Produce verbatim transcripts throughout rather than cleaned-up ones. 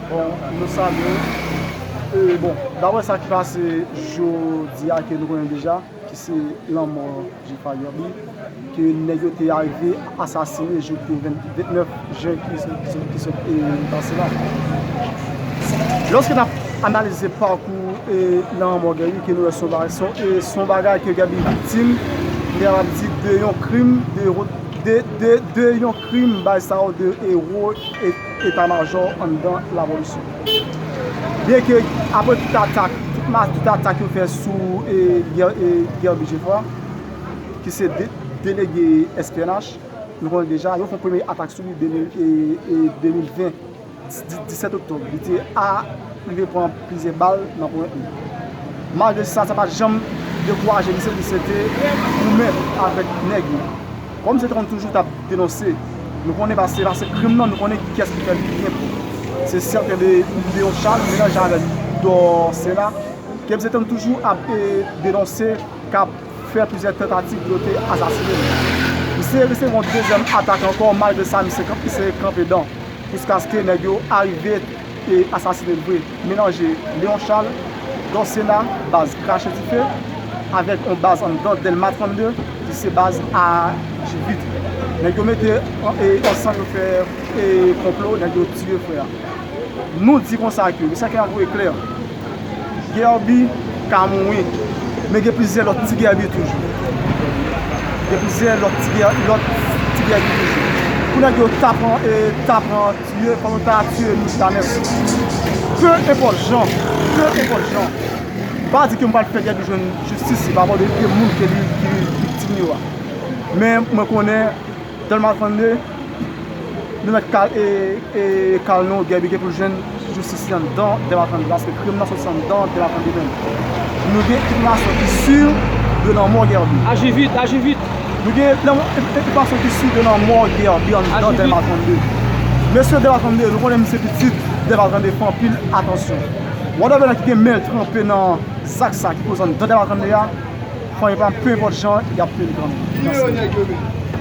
Bon, nou salye. E, bon, daprè sa ki pase jodi a ke nou konnen deja, ki se lanmò Jefra Guerby, ke nèg yo te arive asasine jou ki te vennèf jen ki sot, ki sot, ki sot, e, pase la. Lòske n ap analize pakou, e, lanmò Guerby, ke nou wè se yon bagay, se yon, e, se yon bagay ke Guerby viktim, lè n ap di de yon krim, de, de, de yon krim, bay sa yo de ewo, e, eta majò anndan lapolis yo. Byenke apre tout atak, tout ma-, tout atak yo fè sou, e, Guer-, e, Guerby Jefra, ki se de-, delege S P N H, nou konnen deja, yo fè yon premye atak sou li de mil, e, e, de mil ven, di-, disèt oktòb. Li te a-, rive pran plizyè bal nan ponyèt li. Malgre sa, sa pa t janm dekouraje misye, misye te goumen avèk nèg yo. Kòm se te konn toujou t ap denonse, nou konnen pase, pase krim nan, nou konnen kiyès ki fè l byen. Se sèten de Leon Charles, melanje avèk Dorcena, ke misye te konn toujou ap, e, denonse, k ap fè plizyè tantativ pou yo te asasine l. Misye resevwa yon dezyèm atak ankò, malgre sa, misye kanp-, misye kanpe dan. Jiskaske nèg yo arive e asasine l vre. Melanje Leon Charles, Dorcena, baz Krache Dife, avèk yon baz anndan Dèlma trannde, ki se baz Ajivit. Nèg yo mete an-, e, ansanm, yo fè, e, konplo, nèg yo tiye frè a. Nou di konsa ke, mesaj ke n ap voye klè, Guerby ka mouri, men gen plizyè lòt ti Guerby toujou. Gen plizyè lòt ti Guer-, lòt ti Guerby toujou. Pou nèg yo ta pran, e, ta pran tiye, fò nou ta tiye nou chita nèt. Pe enpòt jan, pe enpòt jan. M pa di ke m pral fè Guerby jwenn jistis li pa rapò de, de moun ke li, ki viktim yo a. Men mwen konnen Dèlma trannde, nou mèt kal-, e, e, kal nou, Guerby gen pou l jwenn jistis li anndan Dèlma trannde, paske krim nan soti anndan Dèlma trannde menm. Nou gen enfòmasyon ki si de lanmò Guerby. Aji vit, aji vit. Nou gen lanmò, enf-, enfòmasyon ki si de lanmò Guerby anndan Dèlma trannde. Mesye Dèlma trannde, nou konnen misye pitit Dèlma trannde, fè anpil atansyon. Whatever nèg ki gen men l tranpe nan zak sa ki poze anndan Dèlma trannde a, fò yo pa, pe enpòt jan, y ap peye l kanmenm.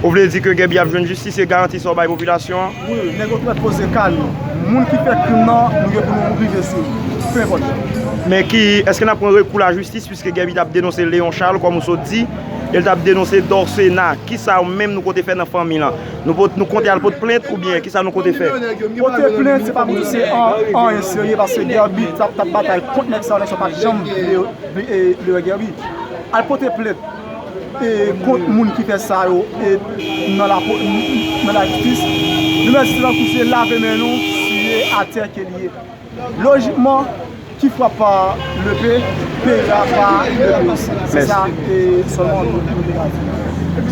Ou vle di ke Guerby ap jwenn jistis e garanti sa w bay popilasyon an? Wi, nèg yo tou mèt poze kal yo. Moun ki fè krim nan, nou gen pou nou rive sou li. Pe enpòt jan. Men ki, èske n ap pran rekou lajistis, piske Guerby t ap denonse Leon Charles, kòm ou sot di, e l t ap denonse Dorcena? Kisa ou menm nou konte fè nan fanmi lan? Nou pot-, nou konte al pot plent oubyen kisa nou konte fè? Pote plent, se pa pou se an, anyen serye, paske Guerby t ap, t ap batay kont nèg sa yo, nèg sa yo pa t janm vle, vle, e, vle wè Guerby. Al pote plent, e, kont moun ki fè sa yo, e, nan lapo-, nan lajistis. Nou mèt se tankou se lave men nou, siye atè ke li ye. Lojikman, qui frappe par l'épée paiera par l'épée aussi. Se sa, e, sèlman nou, nou te ka di.